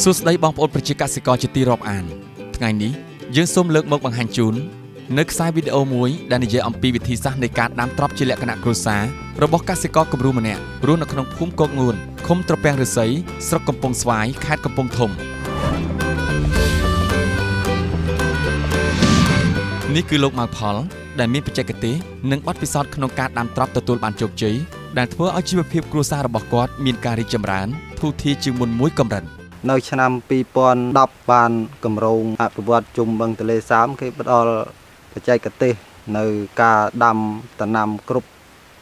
សួស្តីបងប្អូនប្រជាកសិករជាទីរាប់អានថ្ងៃនេះយើងសូមលើកមកបង្ហាញជូននៅខ្សែវីដេអូមួយដែលនិយាយអំពីវិធីសាស្ត្រនៃការដាំត្រប់ជាលក្ខណៈគ្រួសាររបស់កសិករគំរូម្នាក់រស់នៅក្នុងភូមិគោកងួនឃុំត្រពាំងឫស្សីស្រុកកំពង់ស្វាយខេត្តកំពង់ធំនេះគឺលោកម៉ៅផលដែលមានបច្ចេកទេសនិងបទពិសោធន៍ក្នុងការដាំត្រប់ទទួលបានជោគជ័យដែលធ្វើឲ្យជីវភាពគ្រួសាររបស់គាត់មានការរីកចម្រើនធូរធារជាងមុនមួយកម្រិតនៅឆ្នាំ2010បានគម្រោងអភិវឌ្ឍជុំបឹងទន្លេសាបគេផ្ដល់បច្ចេកទេសនៅការដាំដំណាំគ្រប់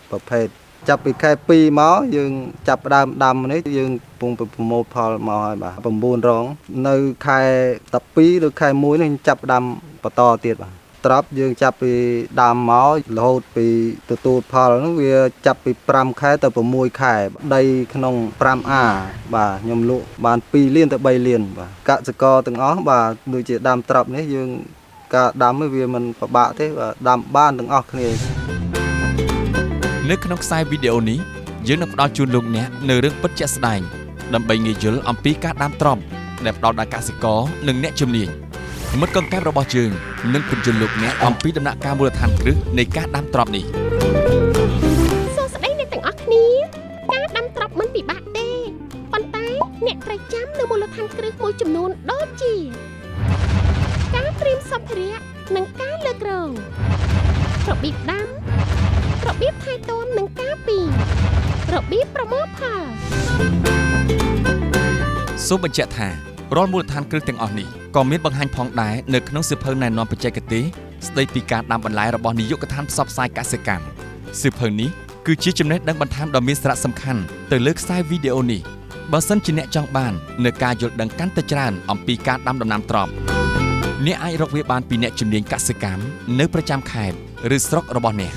ប្រភេទចាប់ពីខែ2មកយើងចាប់ផ្ដើមដាំនេះយើងកំពុងប្រមូលផលមកហើយបាទ9រងនៅខែ12ឬខែ1នេះចាប់ផ្ដើមបន្តទៀតបាទត្រប់យើងចាប់ពីដាំមករហូតពីទទួលផលនោះវាចាប់ពី5ខែទៅ6ខែដីក្នុង 5A បាទខ្ញុំលក់បាន2លានទៅ3លានបាទកសិករទាំងអស់បាទដូចជាដាំត្រប់នេះយើងការដាំវាមិនពិបាកទេបាទដាំបានទាំងអស់គ្នានៅក្នុងខ្សែវីដេអូនេះយើងនឹងផ្ដល់ជូនលោកអ្នកនៅរឿងពិតជាក់ស្ដែងដើម្បីងាយយល់អំពីការដាំត្រប់ដែលផ្ដល់ដល់កសិករនិងអ្នកជំនាញមិត្តកង្កែបរបស់យើងនឹងពន្យល់លោកអ្នកអំពីដំណាក់កាលមូលដ្ឋានគ្រឹះនៃការដាំត្រប់នេះសួស្តីអ្នកទាំងអស់គ្នាការដាំត្រប់មិនពិបាកទេប៉ុន្តែអ្នកត្រូវចាំនៅមូលដ្ឋានគ្រឹះមួយចំនួនដូចជាការត្រៀមសម្ភារៈនិងការលើករងរបៀបដាំរបៀបថែទាំនិងការពាររបៀបប្រមូលផលសូមបញ្ជាក់ថារាល់មូលដ្ឋានគ្រឹះទាំងអស់នេះក៏មានបង្ហាញផងដែរនៅក្នុងសៀវភៅណែនាំបច្ចេកទេសស្ដីពីការដាំបន្លែរបស់នាយកដ្ឋានផ្សព្វផ្សាយកសិកម្មសៀវភៅនេះគឺជាចំណេះដឹងបន្ថែមដ៏មានសារៈសំខាន់ទៅលើខ្សែវីដេអូនេះបើសិនជាអ្នកចង់បាននៅការយល់ដឹងកាន់តែច្រើនអំពីការដាំដំណាំត្រប់អ្នកអាចរកវាបានពីអ្នកជំនាញកសិកម្មនៅប្រចាំខេត្តឬស្រុករបស់អ្នក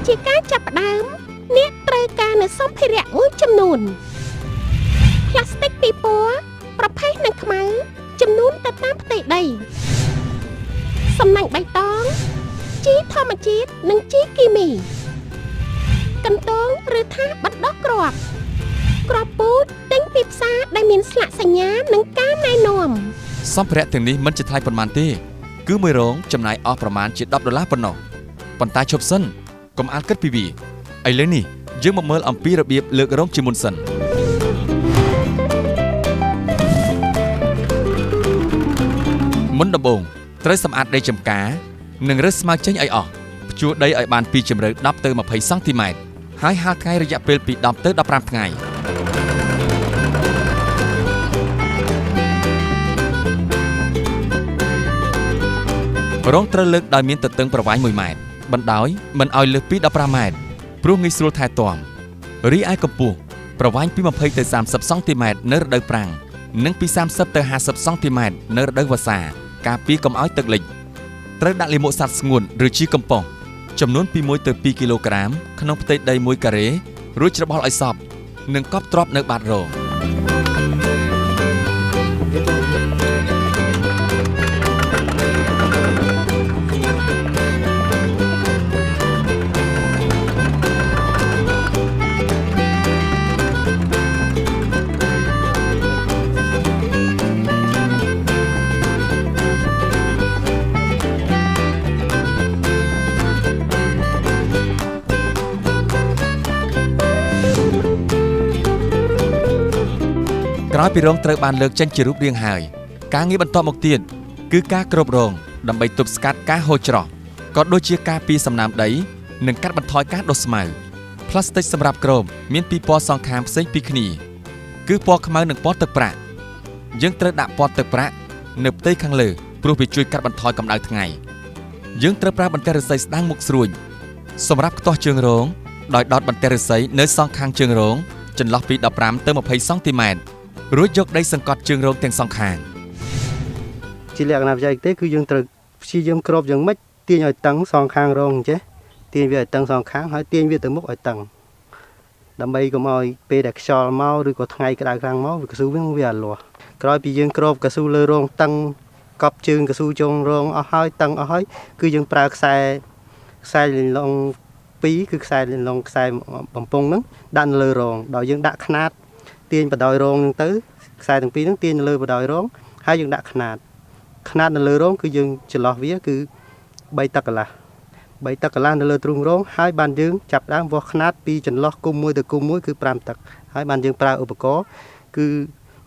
ជាការចាប់ផ្ដើមអ្នកត្រូវការនៅសម្ភារៈមួយចំនួនផ្លាស្ទិកពីរពណ៌ប្រផេះនិងខ្មៅចំនួនទៅតាមផ្ទៃដីសំណាញ់បៃតងជីធម្មជាតិនិងជីគីមីកន្ទងឬថាសបណ្ដុះគ្រាប់គ្រាប់ពូជទិញពីផ្សារដែលមានស្លាកសញ្ញានិងការណែនាំសម្ភារៈទាំងនេះមិនជាថ្លៃប៉ុន្មានទេគឺមួយរងចំណាយអស់ប្រមាណជា10ដុល្លារប៉ុណ្ណោះប៉ុន្តែឈប់សិនកុំអាលគិតពីវាឥឡូវនេះយើងមកមើលអំពីរបៀបលើករងជាមុនសិនមុនដំបូងត្រូវសម្អាតដីចម្ការនិងរើសស្មៅចេញឲ្យអស់ភ្ជួរដីឲ្យបានពីជម្រៅ10ទៅ20សង់ទីម៉ែត្រហើយហាលថ្ងៃរយៈពេលពី10ទៅ15ថ្ងៃរងត្រូវលើកដោយមានទទឹងប្រវែង1ម៉ែត្របណ្ដោយមិនឲ្យលើសពី15ម៉ែត្រព្រោះងាយស្រួលថែទាំរីឯកម្ពស់ប្រវែងពី20ទៅ30សង់ទីម៉ែត្រនៅរដូវប្រាំងនិងពី30ទៅ50សង់ទីម៉ែត្រនៅរដូវវស្សាការពារកុំឲ្យទឹកលិចត្រូវដាក់លាមកសត្វស្ងួនឬជីកំប៉ុស្តចំនួនពី1ទៅ2គីឡូក្រាមក្នុងផ្ទៃដី1ការ៉េរួចច្របល់ឲ្យសព្វនិងកប់ទ្រាប់នៅបាតរងក្រោយពីរងត្រូវបានលើកចេញជារូបរាងហើយការងារបន្តមកទៀតគឺការគ្របរងដើម្បីទប់ស្កាត់ការហូរច្រោះក៏ដូចជាការពារសំណើមដីនិងកាត់បន្ថយការដុះស្មៅផ្លាស្ទិកសម្រាប់គ្របមានពីរពណ៌សងខាងផ្សេងពីគ្នាគឺពណ៌ខ្មៅនិងពណ៌ទឹកប្រាក់យើងត្រូវដាក់ពណ៌ទឹកប្រាក់នៅផ្ទៃខាងលើព្រោះវាជួយកាត់បន្ថយកម្ដៅថ្ងៃយើងត្រូវប្រើបន្ទះឫស្សីស្ដាងមុខស្រួចសម្រាប់ខ្ទាស់ជើងរងដោយដោតបន្ទះឫស្សីនៅសងខាងជើងរងចន្លោះពី15ទៅ20សង់ទីម៉ែត្ររួចយកដីសង្កត់ជើងរងទាំងសងខាងជាលក្ខណៈបច្ចេកទេសគឺយើងត្រូវព្យាយាមគ្របយ៉ាងម៉េចទាញឲ្យតឹងសងខាងរងអញ្ចេះទាញវាឲ្យតឹងសងខាងហើយទាញវាទៅមុខឲ្យតឹងដើម្បីកុំឲ្យពេលដែលខ្យល់មកឬក៏ថ្ងៃក្តៅខ្លាំងមកវាកស៊ូវាអាលាស់ក្រោយពីយើងគ្របកស៊ូលើរងតឹងកប់ជើងកស៊ូចុងរងអស់ហើយតឹងអស់ហើយគឺយើងប្រើខ្សែលីឡុង2គឺខ្សែលីឡុងខ្សែបំពង់ហ្នឹងដាក់នៅលើរងដោយយើងដាក់ខ្នាតទាញបដោយរងហ្នឹងទៅ ខ្សែទាំងពីរហ្នឹងទាញនៅលើបណ្ដោយរងហើយយើងដាក់ខ្នាតខ្នាតនៅលើរងគឺយើងចន្លោះវាគឺ3ទឹកកន្លះ3ទឹកកន្លះនៅលើទ្រូងរងហើយបានយើងចាប់ដើមវាស់ខ្នាតពីចន្លោះគុំមួយទៅគុំមួយគឺ5ទឹកហើយបានយើងប្រើឧបករណ៍គឺ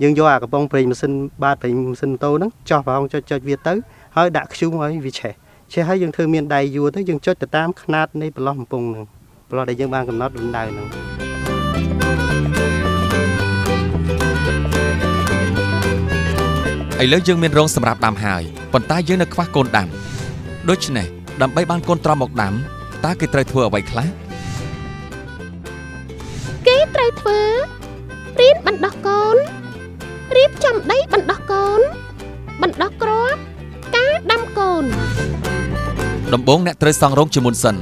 យើងយកអាកំប៉ុងប្រេងម៉ាស៊ីនបាតប្រេងម៉ាស៊ីនម៉ូតូហ្នឹងចោះប្រហោងចុចចុចវាទៅហើយដាក់ខ្ជុំឲ្យវាឆេះឆេះហើយយើងធ្វើមានដៃយួរទៅយើងចុចទៅតាមខ្នាតនៃប្រឡោះកំពង់ហ្នឹងប្រឡោះដែលយើងបានកំណត់រណ្ដៅហ្នឹង ឥឡូវយើងមានរងសម្រាប់ដាំហើយប៉ុន្តែយើងនៅខ្វះកូនដាំដូច្នេះដើម្បីបានកូនត្រប់មកដាំតើគេត្រូវធ្វើអ្វីខ្លះ គេត្រូវធ្វើរៀនបណ្ដោះកូនរៀបចំដីបណ្ដោះកូនបណ្ដោះគ្រាប់ការដាំកូន ដំបូងអ្នកត្រូវសង់រោងជាមុនសិន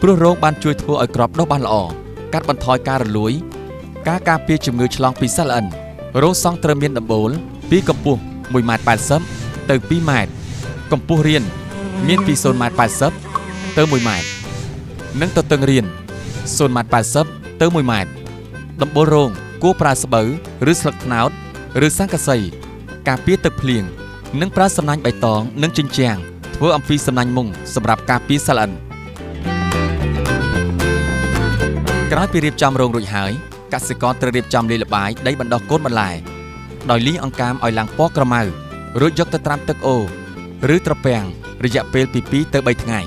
ព្រោះរោងបានជួយធ្វើឲ្យគ្រាប់ដុះបានល្អកាត់បន្ថយការរលួយការការពារជំងឺឆ្លងពីសត្វល្អិនរោងសង់ត្រូវមានដំបូលពីកម្ពស់1.80ម៉ែត្រទៅ2ម៉ែត្រកម្ពស់រានមានពី0.80ម៉ែត្រទៅ1ម៉ែត្រនិងទទឹងរាន0.80ម៉ែត្រទៅ1ម៉ែត្រដំបូលរោងគួរប្រើស្បូវឬស្លឹកត្នោតឬស័ង្កសីការពារទឹកភ្លៀងនិងប្រើសំណាញ់បៃតងនិងជញ្ជាំងធ្វើអំពីសំណាញ់មុងសម្រាប់ការពារសត្វល្អិនក្រោយពីរៀបចំរោងរួចហើយកសិករត្រូវរៀបចំលាយល្បាយដីបណ្ដុះកូនបន្លែដោយលាយអង្កាមឲ្យឡើងពណ៌ក្រមៅរួចយកទៅត្រាំទឹកអូរឬត្រពាំងរយៈពេលពី2ទៅ3ថ្ងៃ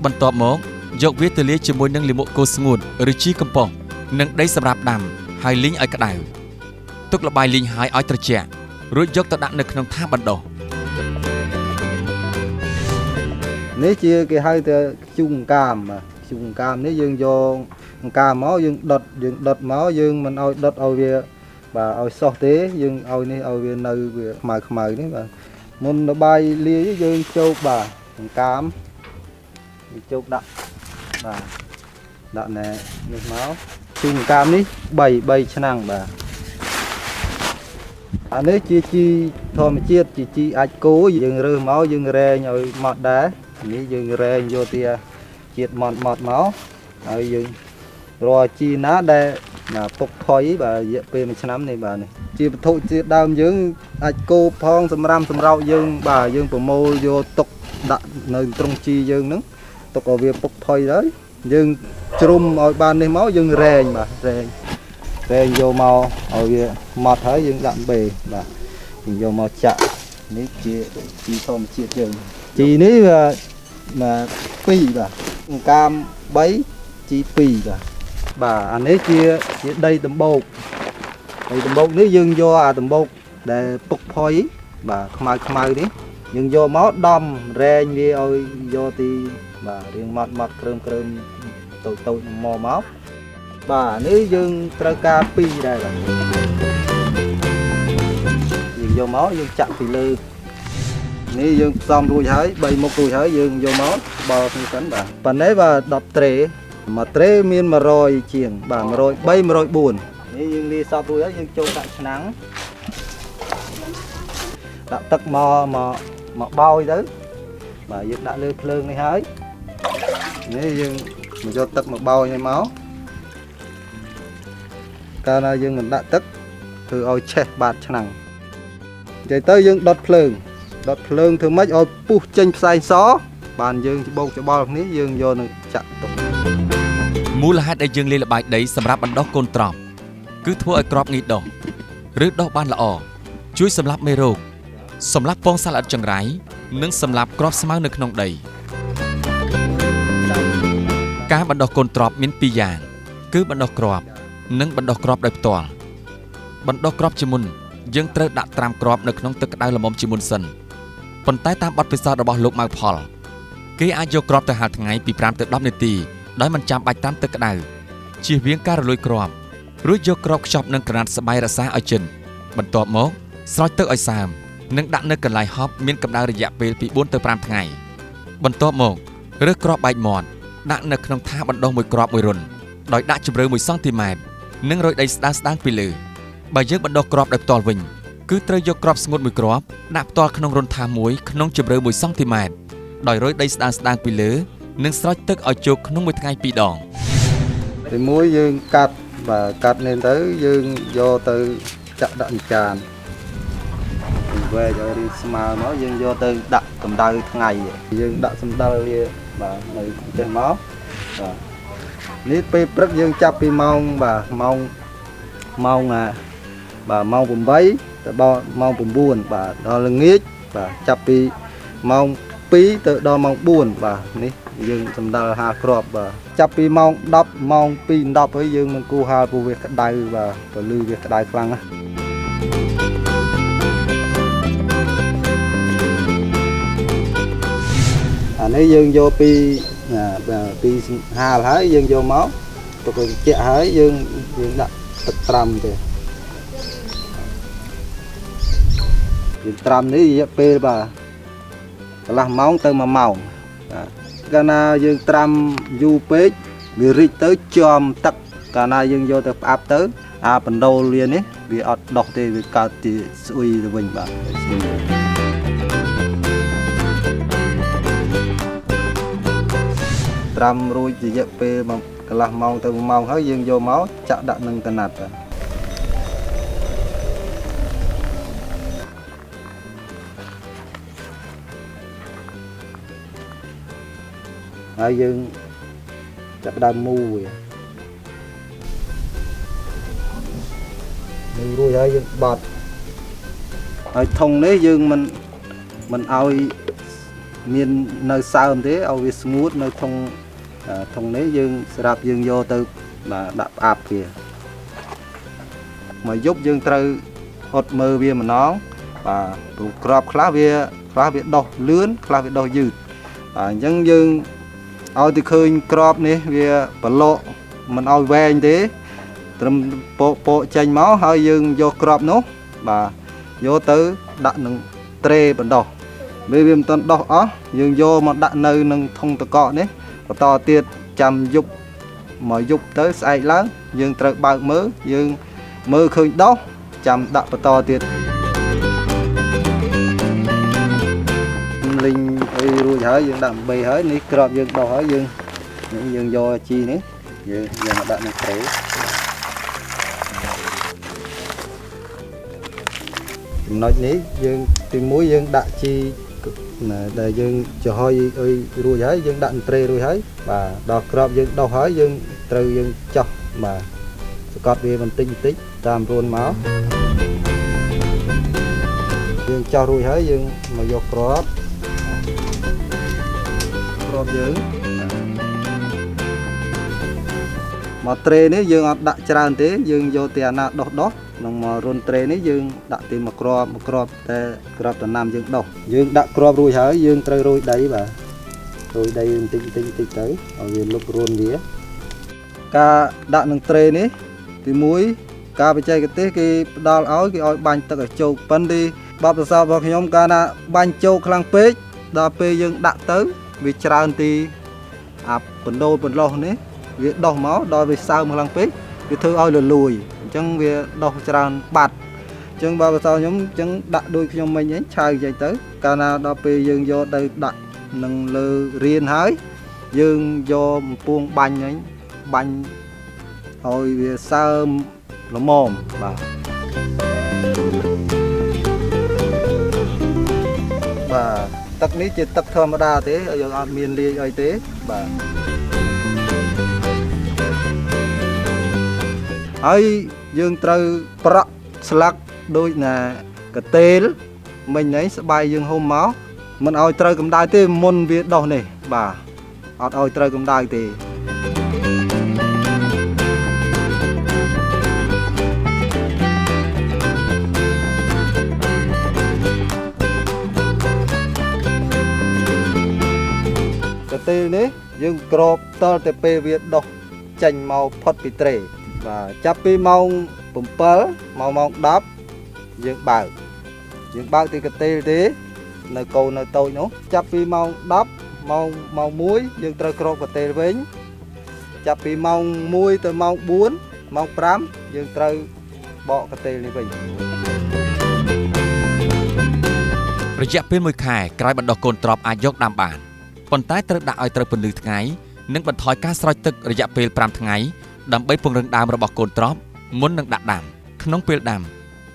បន្ទាប់មកយកវាទៅលាយជាមួយនឹងលាមកគោស្ងួតឬជីកំប៉ុស្តនិងដីសម្រាប់ដាំហើយលីងឲ្យក្តៅទុកល្បាយលីងហើយឲ្យត្រជាក់រួចយកទៅដាក់នៅក្នុងថាសបណ្ដុះ នេះជាគេហៅថាខ្ជុងកាមបាទខ្ជុងកាមនេះយើងយកអង្កាមមកយើងដុតយើងដុតមកយើងមិនឲ្យដុតឲ្យវាបាទឲ្យសោះទេយើងឲ្យនេះឲ្យវានៅវាខ្មៅខ្មៅនេះបាទមុនល្បាយលាយយើងជោគបាទអង្កាមយើងជោគដាក់បាទដាក់ណែនេះមកខ្ជុងកាមនេះ3ឆ្នាំបាទអានេះជាជីធម្មជាតិជាជីអាចគោយើងរើសមកយើងរែងឲ្យម៉ត់ដែរនេះយើងរែងយកទាជាតិម៉ត់ម៉ត់មកហើយយើងរាល់ជីណាដែលពុកផុយបាទរយៈពេល1ឆ្នាំនេះបាទនេះជាវត្ថុជាតិដើមយើងអាចគោផងសម្រាមសម្រោកយើងបាទយើងប្រមូលយកទុកដាក់នៅត្រង់ជីយើងហ្នឹងទុកឲ្យវាពុកផុយហើយយើងជ្រុំឲ្យបាននេះមកយើងរែងបាទរែងរែងយកមកឲ្យវាម៉ត់ហើយយើងដាក់បេបាទយើងយកមកចាក់នេះជាជីធម្មជាតិយើងជីនេះបាទ2បាទអង្កាម3ជី2បាទបាទអានេះជាដីដំបូកដីដំបូកនេះយើងយកអាដំបូកដែលពុកផុយបាទខ្មៅខ្មៅនេះយើងយកមកដំរែងវាឲ្យយកទីបាទរៀងម៉ត់ម៉ត់គ្រើមគ្រើមតូចតូចមកមកបាទនេះយើងត្រូវការ2ដែរបាទយើងយកមកយើងចាក់ពីលើនេះយើងផ្សំរួចហើយ3មុខរួចហើយយើងយកមកបល់គ្នាសិនបាទប៉ុណ្ណេះបាទ10ត្រេមួយត្រេមាន100ជាងបាទ103 104នេះយើងលាយសពរួចហើយយើងចូលដាក់ឆ្នាំងដាក់ទឹកមកមកមកបោយទៅបាទយើងដាក់លើភ្លើងនេះហើយនេះយើងមកយកទឹកមកបោយនេះមកកាលណាយើងមិនដាក់ទឹកធ្វើឲ្យឆេះបាតឆ្នាំងនិយាយទៅយើងដុតភ្លើងដុតភ្លើងធ្វើម៉េចឲ្យពុះចេញផ្សែងសបានយើងច្បោកច្បល់គ្នាយើងយកនឹងចាក់ទុក មូលហេតុដែលយើងលាយល្បាយដីសម្រាប់បណ្ដុះកូនត្រប់គឺធ្វើឲ្យគ្រាប់ងាយដុះឬដុះបានល្អជួយសម្លាប់មេរោគសម្លាប់ពងសត្វល្អិតចង្រៃនិងសម្លាប់គ្រាប់ស្មៅនៅក្នុងដីការបណ្ដុះកូនត្រប់មាន2យ៉ាងគឺបណ្ដុះគ្រាប់និងបណ្ដុះគ្រាប់ដោយផ្ទាល់បណ្ដុះគ្រាប់ជាមុនយើងត្រូវដាក់ត្រាំគ្រាប់នៅក្នុងទឹកក្តៅល្មមជាមុនសិនប៉ុន្តែតាមបទពិសោធន៍របស់លោកម៉ៅផលគេអាចយកគ្រាប់ទៅហាលថ្ងៃពី5ទៅ10នាទីដោយមិនចាំបាច់ត្រាំទឹកក្តៅជៀសវាងការរលួយគ្រាប់រួចយកគ្រាប់ខ្ចប់នឹងក្រណាត់ស្បៃរក្សាឲ្យជិនបន្ទាប់មកស្រោចទឹកឲ្យសើមនិងដាក់នៅកន្លែងហប់មានកម្ដៅរយៈពេលពី4ទៅ5ថ្ងៃបន្ទាប់មករើសគ្រាប់បែកមាត់ដាក់នៅក្នុងថាសបណ្ដុះមួយគ្រាប់មួយរុនដោយដាក់ជម្រៅ1សង់ទីម៉ែត្រនិងរោយដីស្ដើងស្ដើងពីលើបើយើងបណ្ដុះគ្រាប់ដោយផ្ទាល់វិញគឺត្រូវយកគ្រាប់ស្ងួតមួយគ្រាប់ដាក់ផ្ទាល់ក្នុងរុនថាសមួយក្នុងជម្រៅ1សង់ទីម៉ែត្រដោយរោយដីស្ដើងស្ដើងពីលើនិងស្រោចទឹកឲ្យចូលក្នុងមួយថ្ងៃ2ដងទីមួយយើងកាត់បាទកាត់នេះទៅយើងយកទៅ ចាក់ដាក់ចានវែកឲ្យរីស្មើមកយើងយកទៅដាក់កម្ដៅថ្ងៃយើងដាក់សម្ដិលវាបាទនៅចេះមកបាទនេះពេលព្រឹកយើងចាប់ពីម៉ោងបាទម៉ោងម៉ោងបាទម៉ោង8ទៅដល់ម៉ោង9បាទដល់ល្ងាចបាទចាប់ពីម៉ោង2ទៅដល់ម៉ោង4បាទនេះយើងសម្ដិលហាលគ្រាប់បាទចាប់ពីម៉ោង10ម៉ោង2 10ហើយយើងមិនគួរហាលព្រោះវាក្តៅបាទពលឺវាក្តៅខ្លាំងណាស់អានេះយើងយកពីពីហាលហើយយើងយកមកទុកឲ្យត្រជាក់ហើយយើងដាក់ទឹកត្រាំទេយើងត្រាំនេះរយៈពេលបាទកន្លះម៉ោងទៅ1ម៉ោងបាទកាលណាយើងត្រាំយូរពេកវារីកទៅជាំទឹកកាលណាយើងយកទៅផ្អាប់ទៅអាបណ្ដូលវានេះវាអត់ដោះទេវាកើតជាស្អុយទៅវិញបាទស្អុយត្រាំរួចរយៈពេលកន្លះម៉ោងទៅ1ម៉ោងហើយយើងយកមកចាក់ដាក់នឹងកណាត់បាទហើយយើងចាប់ដើមមូវាមូរួចហើយយើងបត់ហើយធុងនេះយើងមិនឲ្យមាននៅសើមទេឲ្យវាស្ងួតនៅធុងនេះយើងស្រាប់យើងយកទៅបាទដាក់ផ្អាប់វាមកយប់យើងត្រូវអត់មើលវាម្ដងបាទព្រោះក្របខ្លះវាដោះលឿនខ្លះវាដោះយឺតបាទអញ្ចឹងយើងឲ្យទៅឃើញក្របនេះវាប្រឡក់មិនឲ្យវែងទេត្រឹមពកចេញមកហើយយើងយកក្របនោះបាទយកទៅដាក់នឹងត្រេបណ្ដោះវាមិនទាន់ដោះអស់យើងយកមកដាក់នៅនឹងធុងតកកនេះបន្តទៀតចាំយប់មកយប់ទៅស្អែកឡើងយើងត្រូវបើកមើលយើងមើលឃើញដោះចាំដាក់បន្តទៀតលីងអីរួចហើយយើងដាក់អំបេហើយនេះក្របយើងដោះហើយយើងនេះយើងយកជីនេះយើងយកមកដាក់នៅត្រេចំណុចនេះយើងទី1យើងដាក់ជីដែលយើងចំហុយអីរួចហើយយើងដាក់ត្រេរួចហើយបាទដល់ក្របយើងដោះហើយយើងត្រូវយើងចោះបាទសកត់វាបន្តិចបន្តិចតាមរួនមកយើងចោះរួចហើយយើងមកយកក្របយើងមកត្រេនេះយើងអត់ដាក់ច្រើនទេយើងយកតែអាណាដោះក្នុងមករុនត្រេនេះយើងដាក់ទីមួយគ្រាប់តែគ្រាប់ដំណាំយើងដោះយើងដាក់គ្រាប់រួចហើយយើងត្រូវរោយដីបាទរោយដីបន្តិចបន្តិចទៅឲ្យវាលុបរួនវាការដាក់នឹងត្រេនេះទី1ការបច្ចេកទេសគេផ្ដល់ឲ្យគេឲ្យបាញ់ទឹកឲ្យជោគប៉ុន្តែបទពិសោធន៍របស់ខ្ញុំកាលណាបាញ់ជោគខ្លាំងពេកដល់ពេលយើងដាក់ទៅវាច្រើនទីអាបណ្ដូលបន្លោះនេះវាដោះមកដល់វាសើមខ្លាំងពេកវាធ្វើឲ្យលលួយអញ្ចឹងវាដោះច្រើនបាត់អញ្ចឹងបើបើសោខ្ញុំអញ្ចឹងដាក់ដូចខ្ញុំមិញហ្នឹងឆៅចេញទៅកាលណាដល់ពេលយើងយកទៅដាក់នឹងលើរៀនហើយយើងយកបំពង់បាញ់ហ្នឹងបាញ់ឲ្យវាសើមល្មមបាទបាទទឹកនេះជាទឹកធម្មតាទេយើងអត់មានលាយអីទេបាទហើយយើងត្រូវប្រក់ស្លឹកដូចណាកតេលមិញនេះស្បៃយើងហុំមកមិនឲ្យត្រូវកម្ដៅទេមុនវាដោះនេះបាទអត់ឲ្យត្រូវកម្ដៅទេកតេលនេះយើងក្របតល់តែពេលវាដោះចេញមកផុតពីត្រេបាទចាប់ពីម៉ោង7មកម៉ោង10យើងបើកទីកតេលទេនៅកូននៅតូចនោះចាប់ពីម៉ោង10ម៉ោង1យើងត្រូវក្របកតេលវិញចាប់ពីម៉ោង1ទៅម៉ោង4ម៉ោង5យើងត្រូវបកកតេលនេះវិញរយៈពេល1ខែក្រោយបណ្ដុះកូនត្រប់អាចយកដាំបានប៉ុន្តែត្រូវដាក់ឲ្យត្រូវពន្លឺថ្ងៃនិងបន្ថយការស្រោចទឹករយៈពេល5ថ្ងៃដើម្បីពង្រឹងដើមរបស់កូនត្រប់មុននឹងដាក់ដាំក្នុងពេលដាំ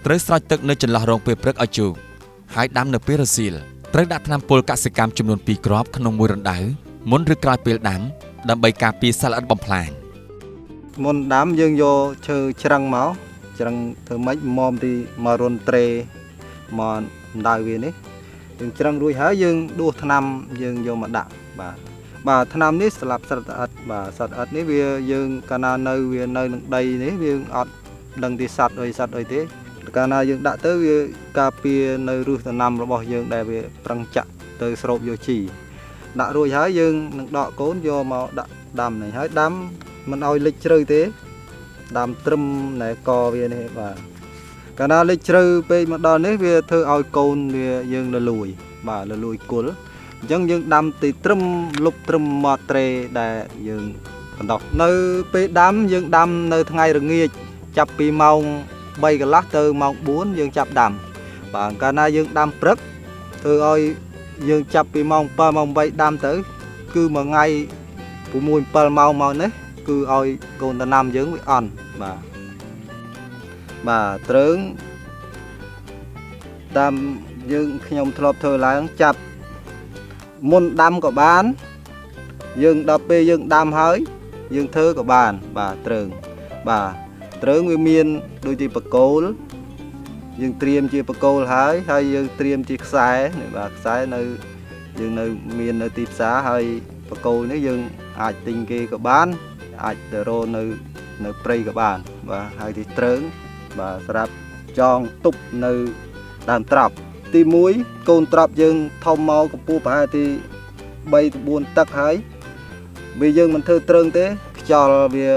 ត្រូវស្រោចទឹកនៅចន្លោះរងពេលព្រឹកឲ្យជោគហើយដាំនៅពេលរសៀលត្រូវដាក់ថ្នាំពុលកសិកម្មចំនួន2គ្រាប់ក្នុងមួយរណ្ដៅមុនឬក្រោយពេលដាំដើម្បីការពារសត្វល្អិតបំផ្លាញមុនដាំយើងយកឈើច្រឹងមកច្រឹងធ្វើម៉េចមុំទីមករនត្រេមករណ្ដៅវានេះយើងច្រឹងរួចហើយយើងដួសថ្នាំយើងយកមកដាក់បាទបាទថ្នាំនេះស្លាប់សត្វល្អិតបាទសត្វល្អិតនេះវាយើងកាលណានៅវានៅនឹងដីនេះវាអត់ដឹងទីសត្វអីសត្វអីទេកាលណាយើងដាក់ទៅវាការពារនៅឫសដំណាំរបស់យើងដែលវាប្រឹងចាក់ទៅស្រូបយកជីដាក់រួចហើយយើងនឹងដកកូនយកមកដាក់ដាំនេះហើយដាំមិនឲ្យលិចជ្រៅទេដាំត្រឹមណែកវានេះបាទកាលណាលិចជ្រៅពេកមកដល់នេះវាធ្វើឲ្យកូនវាយើងលលួយបាទលលួយគល់អញ្ចឹងយើងដាំទីត្រឹមលុបត្រឹមមាត់ត្រេដែលយើងបណ្ដោះនៅពេលដាំយើងដាំនៅថ្ងៃរងាចចាប់ពីម៉ោង3កន្លះទៅម៉ោង4យើងចាប់ដាំបាទកាលណាយើងដាំព្រឹកធ្វើឲ្យយើងចាប់ពីម៉ោង7ម៉ោង8ដាំទៅគឺមួយថ្ងៃ6 7ម៉ោងមកនេះគឺឲ្យកូនដំណាំយើងវាអន់បាទបាទទ្រើងតាមយើងខ្ញុំធ្លាប់ធ្វើឡើងចាប់មុនដាំក៏បានយើងដល់ពេលយើងដាំហើយយើងធ្វើក៏បានបាទទ្រើងបាទទ្រើងវាមានដូចជាបកគោលយើងត្រៀមជាបកគោលហើយហើយយើងត្រៀមជាខ្សែនេះបាទខ្សែនៅយើងនៅមាននៅទីផ្សារហើយបកគោលនេះយើងអាចទិញគេក៏បានអាចទៅរកនៅព្រៃក៏បានបាទហើយទីទ្រើងបាទសម្រាប់ចងទប់នៅដើមត្រប់ទី1កូនត្រប់យើងធំមកកម្ពស់ប្រហែលទី3ទៅ4ទឹកហើយវាយើងមិនធ្វើទ្រើងទេខ្យល់វា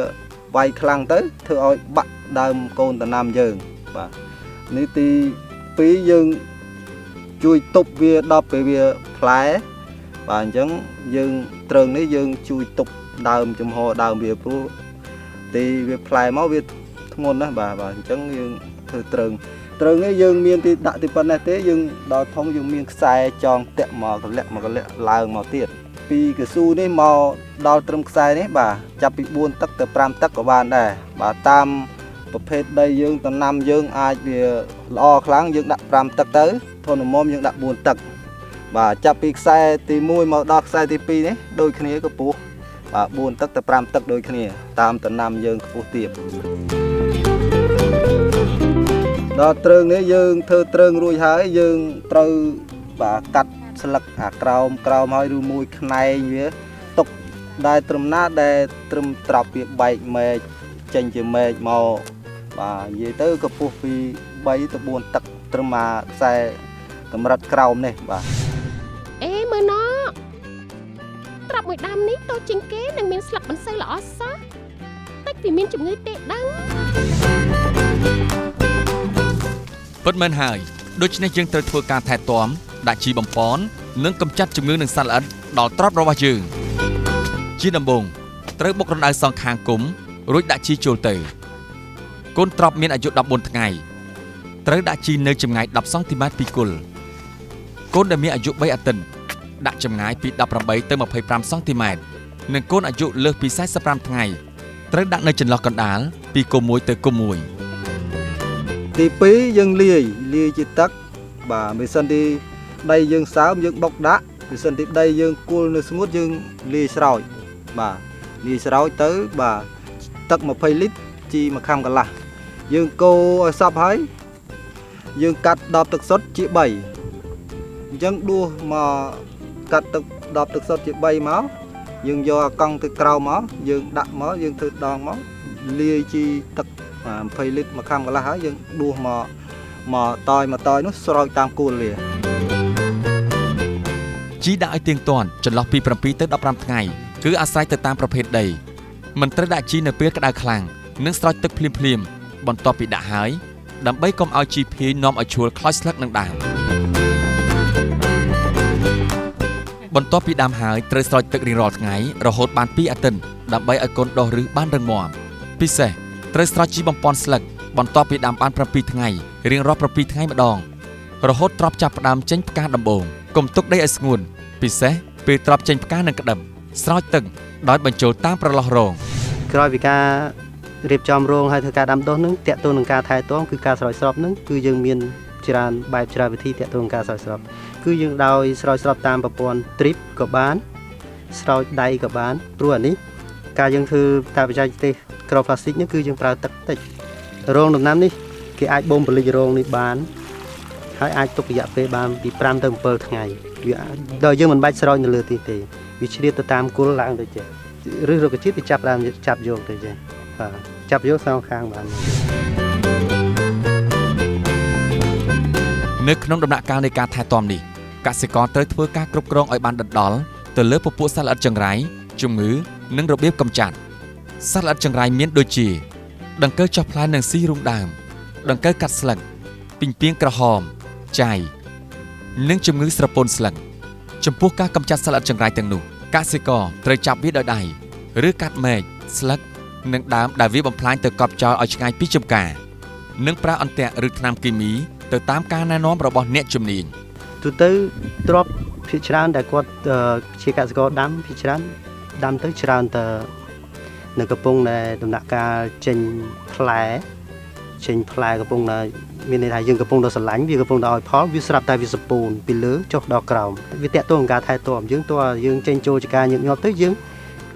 វាយខ្លាំងទៅធ្វើឲ្យបាក់ដើមកូនដំណាំយើងបាទនេះទី2យើងជួយទប់វាដល់ពេលវាផ្លែបាទអញ្ចឹងយើងទ្រើងនេះយើងជួយទប់ដើមចំហដើមវាព្រោះទីវាផ្លែមកវាធ្ងន់ណាស់បាទបាទអញ្ចឹងយើងធ្វើទ្រើងទ្រើងនេះយើងមានទីដាក់ទីប៉ុណ្ណេះទេយើងដល់ធំយើងមានខ្សែចងតាក់មកកលៈមកកលៈឡើងមកទៀតពីកស៊ូនេះមកដល់ត្រឹមខ្សែនេះបាទចាប់ពី4ទឹកទៅ5ទឹកក៏បានដែរបាទតាមប្រភេទដីយើងដំណាំយើងអាចវាល្អខ្លាំងយើងដាក់5ទឹកទៅធនមុំយើងដាក់4ទឹកបាទចាប់ពីខ្សែទី1មកដល់ខ្សែទី2នេះដូចគ្នាកម្ពស់បាទ4ទឹកទៅ5ទឹកដូចគ្នាតាមដំណាំយើងខ្ពស់ទាបដល់ទ្រើងនេះយើងធ្វើទ្រើងរួចហើយយើងត្រូវបាទកាត់ស្លឹកអាក្រោមក្រោមហើយឬមួយខ្នែងវាទុកដែលត្រឹមណាដែលត្រឹមត្រាប់វាបែកមែកចេញជាមែកមកបាទនិយាយទៅកម្ពស់ពី3ទៅ4ទឹកត្រឹមអាខ្សែកម្រិតក្រោមនេះបាទអេមើលណត្រាប់មួយដើមនេះតូចជាងគេនឹងមានស្លឹកមិនសូវល្អសោះតិចវាមានជំងឺទេដឹងពិតមែនហើយដូច្នេះយើងត្រូវធ្វើការថែទាំដាក់ជីបំប៉ននិងកម្ចាត់ជំងឺនិងសត្វល្អិតដល់ទ្រព្យរបស់យើងជាដំបូងត្រូវបុករណ្ដៅសងខាងគុំរួចដាក់ជីចូលទៅកូនទ្រព្យមានអាយុ14ថ្ងៃត្រូវដាក់ជីនៅចម្ងាយ10សង់ទីម៉ែត្រពីគល់កូនដែលមានអាយុ3អាទិត្យដាក់ចម្ងាយពី18ទៅ25សង់ទីម៉ែត្រនិងកូនអាយុលើសពី45ថ្ងៃត្រូវដាក់នៅចន្លោះកណ្ដាលពីគុំ1ទៅគុំ1ទី2យើងលាយលាយជាទឹកបាទបើសិនទីដីយើងសើមយើងបុកដាក់បើសិនទីដីយើងគល់នៅស្ងួតយើងលាយស្រោចបាទលាយស្រោចទៅបាទទឹក20លីត្រជីមួយខាំកន្លះយើងកូរឲ្យសព្វហើយយើងកាត់10ទឹកសុទ្ធជា3អញ្ចឹងដួសមកកាត់ទឹក10ទឹកសុទ្ធជា3មកយើងយកអាកង់ទៅក្រោមមកយើងដាក់មកយើងធ្វើដងមកលាយជីទឹក20លីត្រមួយខាំកន្លះហើយយើងដួសមកមកតយមកតយនោះស្រោចតាមគួលវាជីដាក់ឲ្យទៀងទាត់ចន្លោះពី7ទៅ15ថ្ងៃគឺអាស្រ័យទៅតាមប្រភេទដីមិនត្រូវដាក់ជីនៅពេលក្តៅខ្លាំងនិងស្រោចទឹកភ្លាមៗបន្ទាប់ពីដាក់ហើយដើម្បីកុំឲ្យជីភាយនាំឲ្យឆួលខ្លោចស្លឹកនឹងដើមបន្ទាប់ពីដាំហើយត្រូវស្រោចទឹករៀងរាល់ថ្ងៃរហូតបាន2អាទិត្យដើម្បីឲ្យកូនដុះឫសបានរឹងមាំពិសេសត្រូវស្រោចជីបំប៉នស្លឹកបន្ទាប់ពីដាំបាន7ថ្ងៃរៀងរាល់7ថ្ងៃម្ដងរហូតទ្របចាប់ផ្ដើមចេញផ្កាដំបូងកុំទុកដីឲ្យស្ងួនពិសេសពេលទ្របចេញផ្កានិងក្តឹបស្រោចទឹកដោយបញ្ចូលតាមប្រឡោះរងក្រោយពីការ រៀបចំរោងហើយធ្វើការដាំដុះនឹងតាក់ទងនឹងការថែទាំគឺការស្រោចស្រពនឹងគឺយើងមានច្រើនបែបច្រើនវិធីតាក់ទងនឹងការស្រោចស្រពគឺយើងដោយស្រោចស្រពតាមប្រព័ន្ធ drip ក៏បានស្រោចដៃក៏បានព្រោះអានេះការយើងធ្វើតាមបច្ចេកទេសក្របផ្លាស្ទិកនេះគឺយើងប្រើទឹកតិចរោងដំណាំនេះគេអាចបូមពលិចរោងនេះបានហើយអាចទុករយៈពេលបានពី5ទៅ7ថ្ងៃវាដល់យើងមិនបាច់ស្រោចនៅលើទីទេវាជ្រាបទៅតាមគល់ឡើងទៅចេះឬរុក្ខជាតិវាចាប់ដើមចាប់យកទៅចេះបាទចាប់យកសងខាងបាននៅក្នុងដំណាក់កាលនៃការថែទាំនេះកសិករត្រូវធ្វើការគ្រប់គ្រងឲ្យបានដិតដល់ទៅលើពពួកសត្វល្អិតចង្រៃជំងឺនិងរបៀបកម្ចាត់សត្វល្អិតចង្រៃមានដូចជាដង្កូវចុះផ្លែនិងស៊ីរូងដើមដង្កូវកាត់ស្លឹកពីងពាងក្រហមចៃនិងជំងឺស្រពោនស្លឹកចំពោះការកម្ចាត់សត្វល្អិតចង្រៃទាំងនោះកសិករត្រូវចាប់វាដោយដៃឬកាត់មែកស្លឹកនិងដើមដែលវាបំផ្លាញទៅកប់ចោលឲ្យឆ្ងាយពីចម្ការនិងប្រើអន្ទាក់ឬថ្នាំគីមីទៅតាមការណែនាំរបស់អ្នកជំនាញទូទៅទ្របភាគច្រើនដែលគាត់ជាកសិករដាំភាគច្រើនដាំទៅច្រើនតែនៅកំពុងដែលដំណាក់កាលចេញផ្លែកំពុងតែមានន័យថាយើងកំពុងតែស្រឡាញ់វាកំពុងតែឲ្យផលវាស្រាប់តែវាសពូនពីលើចុះដល់ក្រោមវាតាក់ទងនឹងការថែទាំយើងតើយើងចេញចូលចការញឹកញាប់ទៅយើង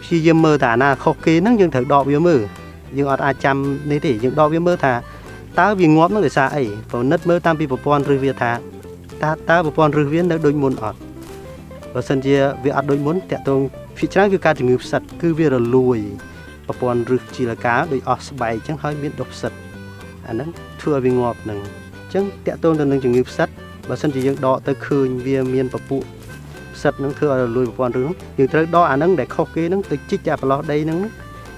ព្យាយាមមើលតែអាណាខុសគេហ្នឹងយើងត្រូវដកវាមើលយើងអត់អាចចាំនេះទេយើងដកវាមើលថាតើវាងាប់ហ្នឹងដោយសារអីប្រណិតមើលតាមពីប្រព័ន្ធឫសវាថាតើប្រព័ន្ធឫសវានៅដូចមុនអត់បើសិនជាវាអត់ដូចមុនតាក់ទងភាគច្រើនគឺការជំងឺផ្សិតគឺវារលួយប្រព័ន្ធឫសជីលកាដូចអស់ស្បែកអញ្ចឹងហើយមានដុះផ្សិតអាហ្នឹងធ្វើឲ្យវាងាប់ហ្នឹងអញ្ចឹងតាក់ទងទៅនឹងជំងឺផ្សិតបើសិនជាយើងដកទៅឃើញវាមានពពួកផ្សិតហ្នឹងធ្វើឲ្យរលួយប្រព័ន្ធឫសហ្នឹងយើងត្រូវដកអាហ្នឹងដែលខុសគេហ្នឹងទៅជីកតែប្រឡោះដីហ្នឹង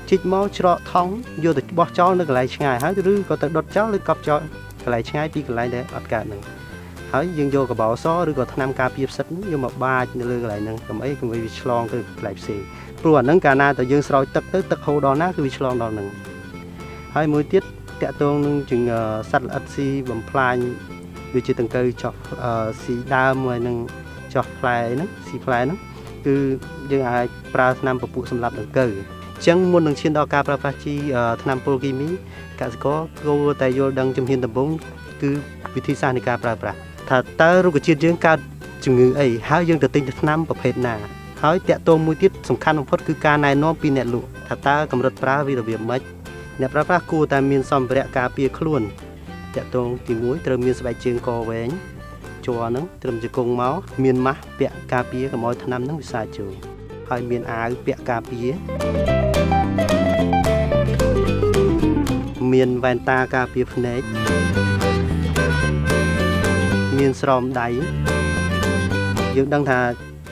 ជីកមកច្រកថង់យកទៅបោះចោលនៅកន្លែងឆ្ងាយហើយឬក៏ទៅដុតចោលឬកប់ចោលកន្លែងឆ្ងាយពីកន្លែងដែលអត់កើតហ្នឹងហើយយើងយកកបោសឬក៏ថ្នាំការពារផ្សិតហ្នឹងយកមកបាចនៅលើកន្លែងហ្នឹងកុំឲ្យវាឆ្លងទៅកន្លែងផ្សេងព្រោះអាហ្នឹងកាលណាតែយើងស្រោចទឹកទៅទឹកហូរដល់ណាគឺវាឆ្លងដល់ហ្នឹងហើយមួយទៀតតាក់ទងនឹងជំងឺសត្វល្អិតស៊ីបំផ្លាញដូចជាដង្កូវចោះស៊ីដើមហើយនឹងចោះផ្លែហ្នឹងស៊ីផ្លែហ្នឹងគឺយើងអាចប្រើថ្នាំពពួកសម្រាប់ដង្កូវអញ្ចឹងមុននឹងឈានដល់ការប្រើប្រាស់ជីថ្នាំពុលគីមីកសិករគួរតែយល់ដឹងជំហានដំបូងគឺវិធីសាស្ត្រនៃការប្រើប្រាស់ថាតើរុក្ខជាតិយើងកើតជំងឺអីហើយយើងទៅទិញថ្នាំប្រភេទណាហើយតាក់ទងមួយទៀតសំខាន់បំផុតគឺការណែនាំពីអ្នកលក់ថាតើកម្រិតប្រើវារបៀបម៉េចអ្នកប្រើប្រាស់គួរតែមានសម្ភារៈការពារខ្លួនតាក់ទងទី1ត្រូវមានស្បែកជើងកវែងជ័រហ្នឹងត្រឹមជង្គង់មកមានម៉ាស់ពាក់ការពារកុំឲ្យថ្នាំហ្នឹងវាសាចចូលហើយមានអាវពាក់ការពារមានវ៉ែនតាការពារភ្នែកមានស្រោមដៃយើងដឹងថា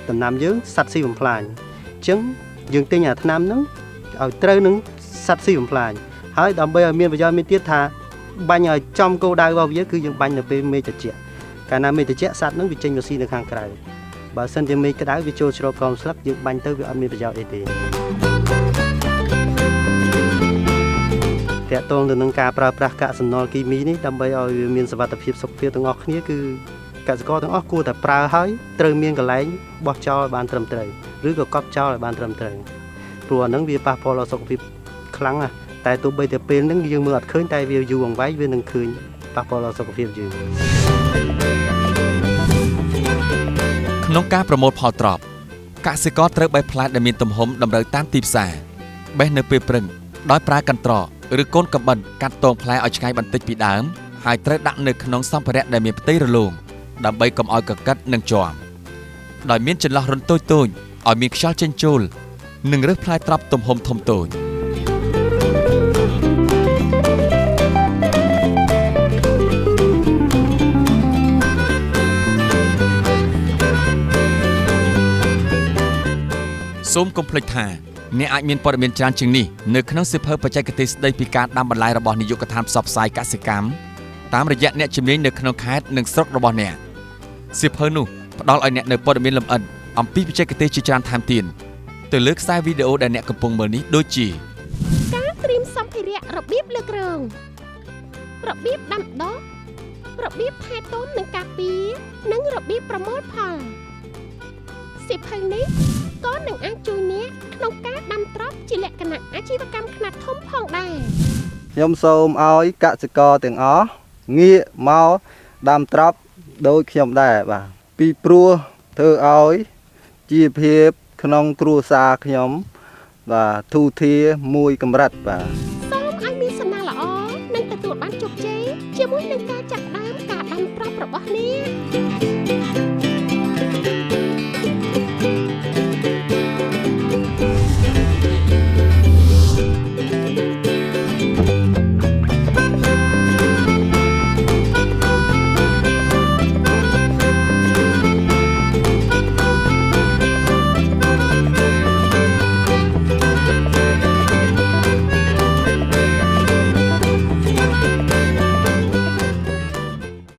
ដំណាំយើងសត្វស៊ីបំផ្លាញអញ្ចឹងយើងទិញអាថ្នាំហ្នឹងឲ្យត្រូវនឹងសត្វស៊ីបំផ្លាញហើយដើម្បីឲ្យមានប្រយោជន៍មានទៀតថាបាញ់ឲ្យចំគោលដៅរបស់វាគឺយើងបាញ់នៅពេលមេឃត្រជាក់កាលណាមេឃត្រជាក់សត្វហ្នឹងវាចេញមកស៊ីនៅខាងក្រៅបើសិនជាមេឃក្តៅវាចូលជ្រកក្រោមស្លឹកយើងបាញ់ទៅវាអត់មានប្រយោជន៍អីទេតាក់ទងទៅនឹងការប្រើប្រាស់កាកសំណល់គីមីនេះដើម្បីឲ្យវាមានសុវត្ថិភាពសុខភាពទាំងអស់គ្នាគឺកសិករទាំងអស់គួរតែប្រើហើយត្រូវមានកន្លែងបោះចោលឲ្យបានត្រឹមត្រូវឬក៏កប់ចោលឲ្យបានត្រឹមត្រូវព្រោះអាហ្នឹងវាប៉ះពាល់ដល់សុខភាពខ្លាំងណាស់តែទោះបីតែពេលហ្នឹងយើងមើលអត់ឃើញតែវាយូរអង្វែងវានឹងឃើញប៉ះពាល់ដល់សុខភាពយើងក្នុងការប្រមូលផលទ្រព្យកសិករត្រូវបេះផ្លែដែលមានទំហំតម្រូវតាមទីផ្សារបេះនៅពេលព្រឹកដោយប្រើកន្ត្រកឬកូនកាំបិតកាត់ទងផ្លែឲ្យឆ្ងាយបន្តិចពីដើមហើយត្រូវដាក់នៅក្នុងសម្ភារៈដែលមានផ្ទៃរលោងដើម្បីកុំឲ្យកកិតនិងជាំដោយមានចន្លោះរន្ធតូចៗឲ្យមានខ្យល់ចេញចូលនិងរើសផ្លែត្រប់ទំហំធំតូចសូមកុំភ្លេចថាអ្នកអាចមានព័ត៌មានច្រើនជាងនេះនៅក្នុងសៀវភៅបច្ចេកទេសស្ដីពីការដាំបន្លែរបស់នាយកដ្ឋានផ្សព្វផ្សាយកសិកម្មតាមរយៈអ្នកជំនាញនៅក្នុងខេត្តនិងស្រុករបស់អ្នកសៀវភៅនោះផ្ដល់ឲ្យអ្នកនូវព័ត៌មានលម្អិតអំពីបច្ចេកទេសជាច្រើនថែមទៀតទៅលើខ្សែវីដេអូដែលអ្នកកំពុងមើលនេះដូចជាការត្រៀមសម្ភារៈរបៀបលើករងរបៀបដាំដុះរបៀបថែទាំនិងការពារនិងរបៀបប្រមូលផលសៀវភៅនេះក៏នឹងអាចជួយអ្នកក្នុងការដាំទ្រព្យជាលក្ខណៈអាជីវកម្មខ្នាតធំផងដែរ។ ខ្ញុំសូមឲ្យកសិករទាំងអស់ងាកមកដាំត្រប់ដូចខ្ញុំដែរបាទពីព្រោះធ្វើឲ្យជីវភាពក្នុងគ្រួសារខ្ញុំបាទធូរធារមួយកម្រិតបាទ។